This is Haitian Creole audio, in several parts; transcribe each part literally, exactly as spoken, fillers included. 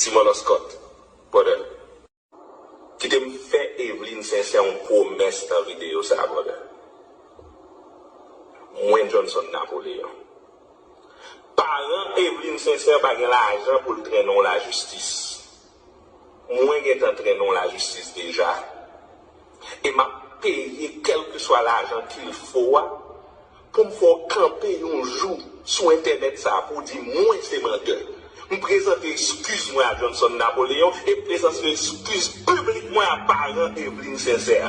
Simon Scott, brother. Kite m fè Eveline Sincère yon pwomès nan videyo sa a, brother. Mwen, Johnson Napoléon. Paran Eveline Sincère pa gen lajan pou l trennen w lajistis. Mwen gentan trennen w lajistis deja. E m ap peye kèlkeswa lajan qu'il faut a pou m fè w kanpe yon jou sou entènèt sa a pou w di mwen se mantè. M prezante eskiz mwen a Johnson Napoléon e m prezante eskiz piblik mwen a paran Eveline Sincère.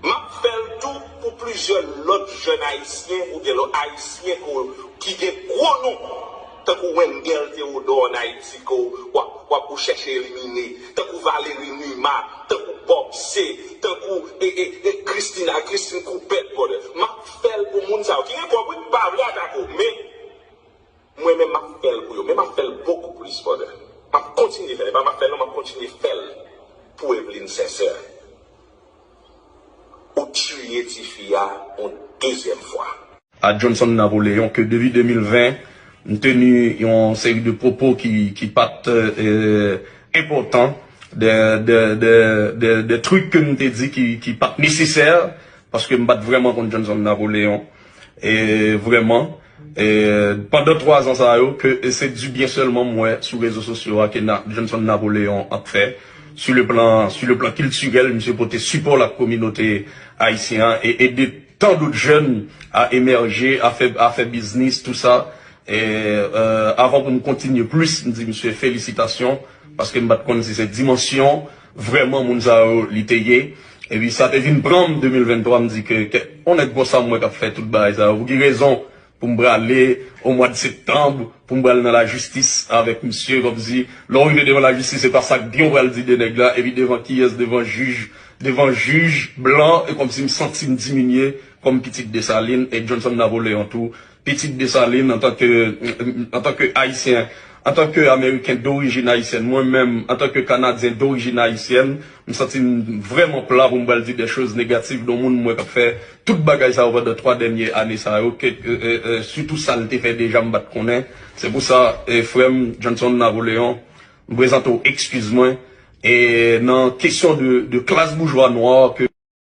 M ap fè l tou pou plizyè lòt jèn ayisyen oubyen lòt ayisyen ko- ki gen gwo non, tankou Wendell Theodore ann Ayiti ke w ap, w ap, ou chèche elimine, tankou Valéry Numa, tankou Bob C, tankou e, e, e Christina, Christine Coupet, brother. M ap fè l pou moun sa yo ki gen kòb, wi, m pa vle atake w, men mwen menm m ap fè l pou yo, men m ap fè l bokou plis, brother. M ap kontinye fè l, e pa m ap fè l non, m ap kontinye fè l pou Eveline Sincère. Ou tiye tifi a yon dezyèm fwa. A Johnson Napoléon ke depi de mil ven, m teni yon seri de pwopo ki, ki pa t, euh, enpòtan, de, de, de, de, de trik ke m te di ki, ki pa t nesesè, paske m pa t vrèman konn Johnson Napoléon. E vrèman, e pandan twa zan sa yo, ke, e se di byen sèlman m wè sou rezo sosyo a ke na, Johnson Napoléon ap fè. Sur le plan, sur le plan kiltirèl, misye pote sipò la kominote ayisyen an e ede tan dòt jèn a emèje, a fè, a fè biznis, tou sa. E, euh, avan pou m kontinye plis, m di misye felisitasyon, paske m pa t konn si se dimansyon vrèman moun sa yo li te ye. Epi sa te vin pran m de mil venntwa, m di ke, ke yon nèg konsa m wè k ap fè tout bagay sa yo. Pou ki rezon pou m prale o mwa de septanm, pou m pral nan lajistis avèk misye, kòmsi lè w rive devan lajistis, se pa sa k byen w pral di de nèg la, epi devan kiyès, devan jij, devan jij blan, e kòmsi m santi m diminye kòm pitit Desalin, e Johnson Napoléon tou, pitit Desalin, antanke, antanke Ayisyen, antanke Ameriken dorijin ayisyèn, mwen menm, antanke Kanadyen dorijin ayisyèn, m santi m vrèman pla pou m pral di de choz negatif de yon moun m wè k ap fè tout bagay sa yo pandan twa dènye ane sa yo, ke, e, e, e, sitou sa l te fè deja m pa t konnen. Se pou sa, e, frè m, Johnson Napoléon, m prezante w eskiz mwen, e nan kesyon de, de klas boujwa nwa ke